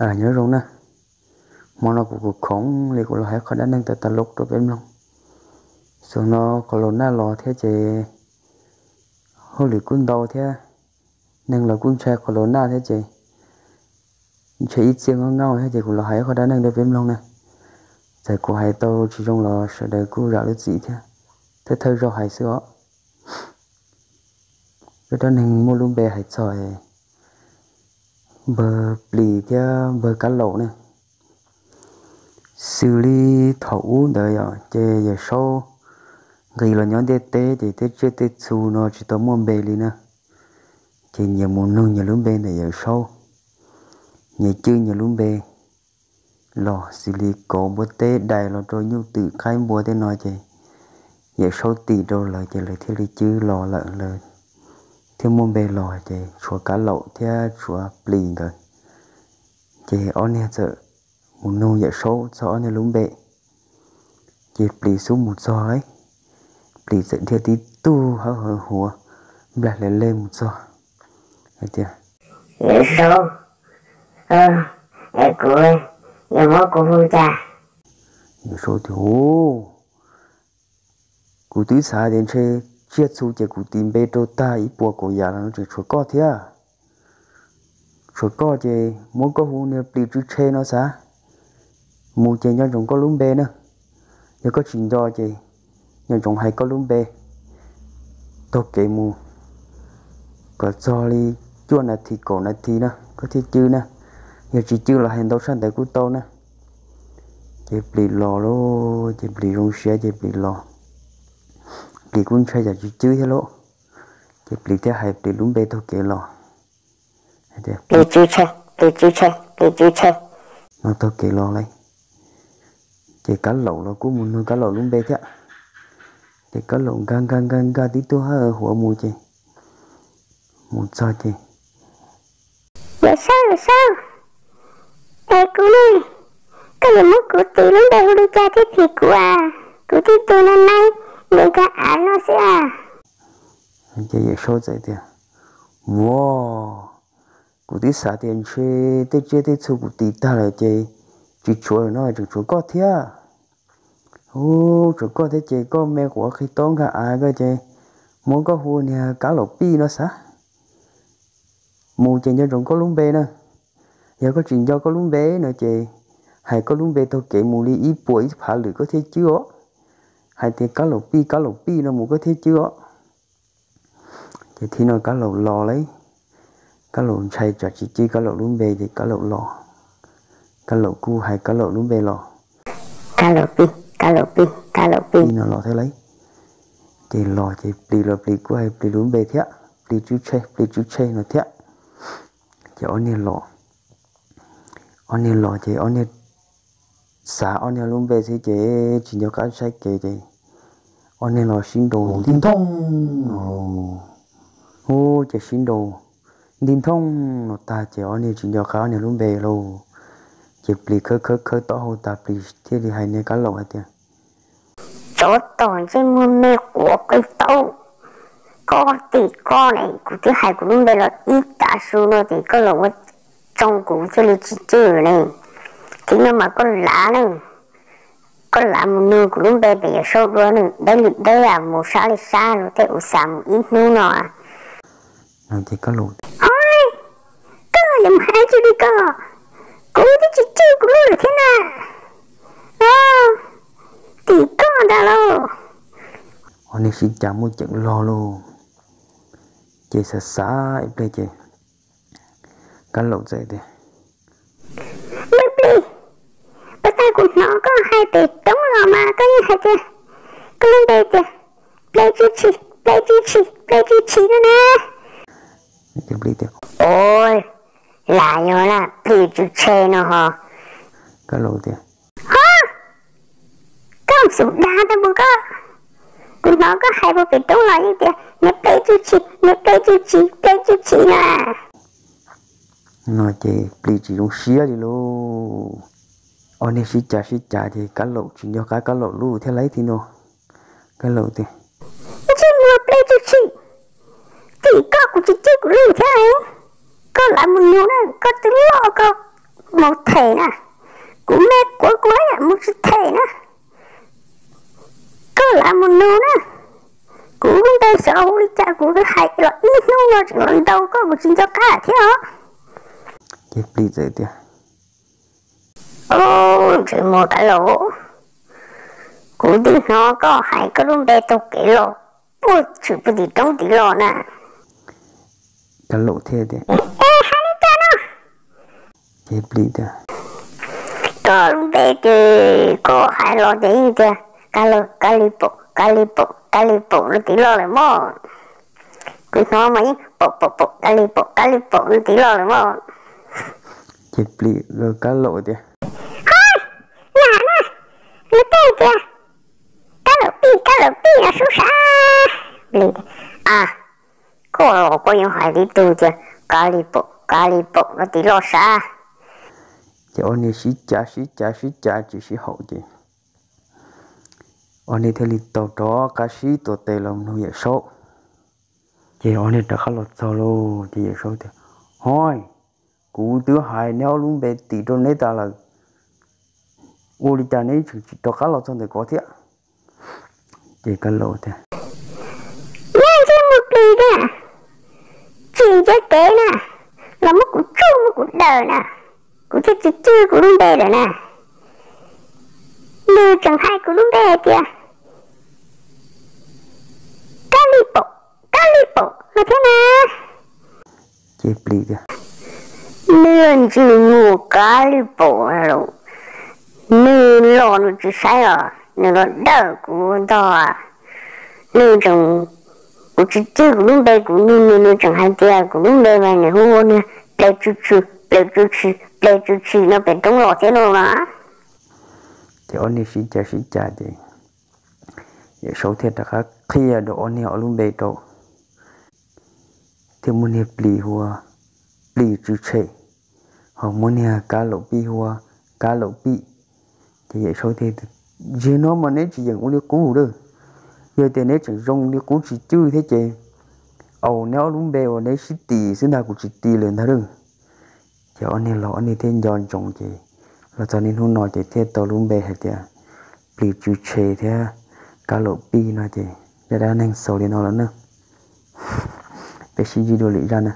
Nyob zoo na, hmo no kuv kuv khoom li kuv los hais qhov dab neeg tau tas lov rau peb mloog. Xyoo no qhov laus naj los thiab ces hauj lwm kuj ntau thiab, neeg los kuj ntshai qhov laus naj thiab ces ntshai ib txhia nyob nyob thiab ces kuv los hais qhov dab neeg rau peb mloog na. Txawm kuv hais tau tsis zoo los sawv daws kuj zam lub txim thiab, thawj thawj zaug hais xwb os. Peb dab neeg muaj lub npe hais txog npawg Plis thiab npawg Kab Laum ne. Xws li thaum ub ntawd yom ces Yawm Saub nqis los nyob ntiaj teb ces tej tsiaj tej txhu no tsis tau muaj npe li na. Ces nyias mus nug nyias lub npe ntawm Yawm Saub, nyias cwj nyias lub npe los xws li kauv npua teb dais los rau nyuj twm qaib npua tej no ces Yawm Saub tis rau lawv ces lawv thiaj li cwj los lawm, lawv thiaj muaj npe los ces tshuav Kab Laum thiab tshuav Plis nkawd. Ces ob niag txawm mus nug Yawm Saub txog ob niag lub npe. Ces Plis xub mus txog lauj, Plis txawm dhia tib tug hawb hawv huav nplag hle leg mus txog hais tias, Yawm Saub, kuv, yuav muab kuv hu cas? Yawm Saub tias, Kuv twb xav tias ntshe tsiaj txhu ces kuv tis npe rau tag ib puas kaum yam los no tseem tshuav koj thiab. Tshuav koj ces muab koj hu niag Plis Tsw Tshe no xav. Mus ces nco ntsoov koj lub npe na. Yog koj tsis nco ces nco ntsoov hais koj lub npe taug kev mus kom txog li cuaj nas this kaum nas this na koj thiaj cwj na. Yog tsis cwj los hais ntau tshaj ntawd kuj tau na. Ces Plis los lauj, ces Plis zoo siab ces Plis los. Plis kuj ntshai tsam tsis cwj thiab lauj. Ces Plis thiaj hais Plis lub npe taug kev los. Plis Tsw Tshe, Plis Tsw Tshe, Plis Tsw Tshe no taug kev los lauj. Ces Kab Laum los kuj mus nug Kab Laum lub npe thiab. Ces Kab Laum nkag nkag nkag nkag tib tug hawb hawv huav mus ces mus txog ces, Yawm Saub, Yawm Saub, es kuv ne, koj yuav muab kuv tis lub npe hu li cas thiaj phim kuv a? Kuv tib tug nab nab nkees kag av no xwb a. Ces Yawm Saub txawm tias, Muam, kuv twb xav tias ntshe tej tsiaj tej txhu kuv tis tag lawm ces tsis tshuav lawm no tseem tshuav koj thiab. Ub, tshuav koj thiab ces koj me quav qhis taub nkag av koj ces muab koj hu niag Kab Laum Pij no xav. Mus ces nco ntsoov koj lub npe na. Yog koj tsis nco koj lub npe no ces hais koj lub npe taug kev mus li ib puas ib phav lwm koj thiaj cwj os. Hais tias Kab Laum Pij, Kab Laum Pij no mus koj thiaj cwj os. Ces thaum no Kab Laum los lauj. Kab Laum ntshai tsam tsis cwj Kab Laum lub npe ces Kab Laum los. Kab Laum kuj hais Kab Laum lub npe los, Kab Laum Pij, Kab Laum Pij, Kab Laum Pij no los thiab lauj. Ces los ces Plis los Plis kuj hais Plis lub npe thiab, Plis Tsw Tshe, Plis Tsw Tshe no thiab. Ces ob niag los, ob niag los ces ob niag xav ob niag lub npe xwb ces tsis nco qab saib kev ces ob niag los sib nraus nti nthoo no. Ub, ces sib nraus nti nthoo no tag ces ob niag tsis nco qab ob niag lub npe lauj. Ces Plis khawb khawb khawb taub hau tas Plis thiaj li hais niag Kab Laum hais tias, Tsov tom ntsej muag me quav qhis taub, koj tim koj ne, kuv twb hais kuv lub npe los ib tav su no ces koj los ua tsoo kuv thiaj li tsis cwj ne. Thaum no mas koj lav ne, koj lav mus nug kuv lub npe pem Yawm Saub dua ne, deb li deb mus sab li sab los tej uv xav mus ib hnub no. Ces Kab Laum, Ov, koj yuav mus hais tsis li koj, kuv twb tsis cwj kuv lub lawm thiab na. Ov, tim koj ntag lauj. Ob niag sib cav muaj ceem log lauj. Ces xav xav ib pliag ces Kab Laum txawm tias, Npawg Plis, puas tag kuv hnov koj hais pem roob los mas koj yeej hais tias koj lub npe tias Plis Tsw Tshis, Plis Tsw Tshis, Plis Tsw Tshis no na. Ov, lam yog na Plis Tsw Tshe no ho. Kab Laum tias, Ho, koj xub dag tau mus koj. Kuv hnov koj hais puag pem roob los yeej tias nws Plis Tsw Tshis, nws Plis Tsw Tshis, Plis Tsw Tshis na. No ces Plis tsis zoo siab li lauj. Ob niag sib cav sib cav ces Kab Laum tsis nco qab Kab Laum lub thiab lauj. Thaum no Kab Laum tias, Ntsej muag Plis Tsw Tshis, tim koj kuv tsis cwj kuv lub thiab. Koj lam mus nug na, koj twb loj koj mus them na, kuv me quav kuv lam mus tsis them na, koj lam mus nug na, kuv lub npe xyov hu li cas kuv hais los ib hnub no tseem los ntaus koj kuv tsis nco qab thiab os. Ces plis txawm tias, Ub, ntsej muag kav laus, kuv twb hnov koj hais koj lub npe taug kev los puag tshwm puag tim roob tim los na. Kav laus thiaj tias, Es hais li cas no? Ces plis tias, Koj lub npe ces koj hais los ces yeej tias Kav Laus, Kav Li Paum, Kav Li Paum, Kav Li Paum no tim los lawm mog. Kuv hnov mas yeej paum paum paum Kav Li Paum, Kav Li Paum no tim los lawm mog. Ces plis rau Kav Laus tias, Hais, yam na, nws tej tias Kav Laus Pij, Kav Laus Pij no sub sav. Plis, A, koj los koj yuav hais tib tug tias Kav Li Paum, Kav Li Paum no tim los sav. Ces ob niag sib cav sib cav sib cav tsis sib haum ces ob niag thiaj li tau rov qab sib tua tes los nug Yawm Saub. Ces ob niag rov qab los txog lauj ces Yawm Saub tias, Hais, kuv twb hais neb ob lub npe tim rau neb tas lawm, ua li cas neb tseem tsis rov qab los txog ntawm ko thiab? Ces Kav Laus tias, Neb ntsej muag plis tiag, tsis nce kev na, los muab kuv tsuj muab kuv daws na, kuv thiaj tsis cwj kuv lub npe lawm na. Nws tseem hais kuv lub npe hais tias Kab Li Paum, Kab Li Paum no thiab na. Ces plis tias, Nws ntsej muag Kab Li Paum los, nws los nws tsis saib os, nws los dawj kuv ntog. Nws tseem, kuv tsis cwj kuv lub npe, kuv nug nws, nws tseem hais tias kuv lub npe mas nws hu ua niag Ples Tsw Tshwm, Ples Tsw Tshwm, Ples Tsw Tshwm no pem roob los thiab no mas. Ces ob niag sib cav sib cav ces Yawm Saub thiaj rov qab qhia rau ob niag ob lub npe rau, thiaj muaj niag plis hu ua Plis Tsw Tshem, ho muaj niag Kab Laum Pij hu ua Kab Laum Pij. Ces Yawm Saub thiaj, Zaum no mas neb tsis yeem ua li qub lawm. Yog tias neb tseem zoo li qub tsis cwj thiab ces, au, neb ob lub npe uas neb sib tis xwb ntag, kuv tsis tis lawm ntag lauj. Ces ob niag los ob niag thiaj nco ntsoov ces los txog niaj hnub no ces thiaj tau lub npe hais tias Plis Tsw Tshem thiab Kab Laum Pij no ces zaj dab neeg xaus li no lawm na. Peb sib ntsib dua lwm zaj na.